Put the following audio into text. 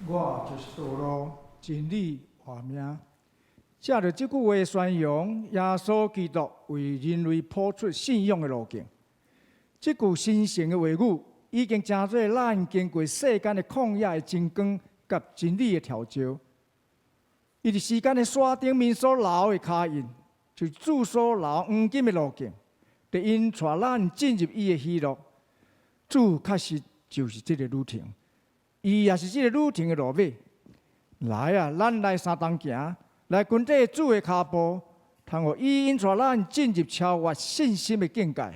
我就是道路、真理、活命。藉著這句話宣揚耶穌基督為人類鋪出信仰的路徑。這句神聖的話語已經成做咱經過世間的曠野的真光佮真理的調照。伊佇時間的山頂面所留的跤印，就是主所留黃金的路徑，得引帶咱進入伊的喜樂。主確實就是這个旅程，伊也是這个旅程的路尾。來啊，咱來相同行，來跟綴主的跤步，通予伊引帶咱進入超越信心的境界。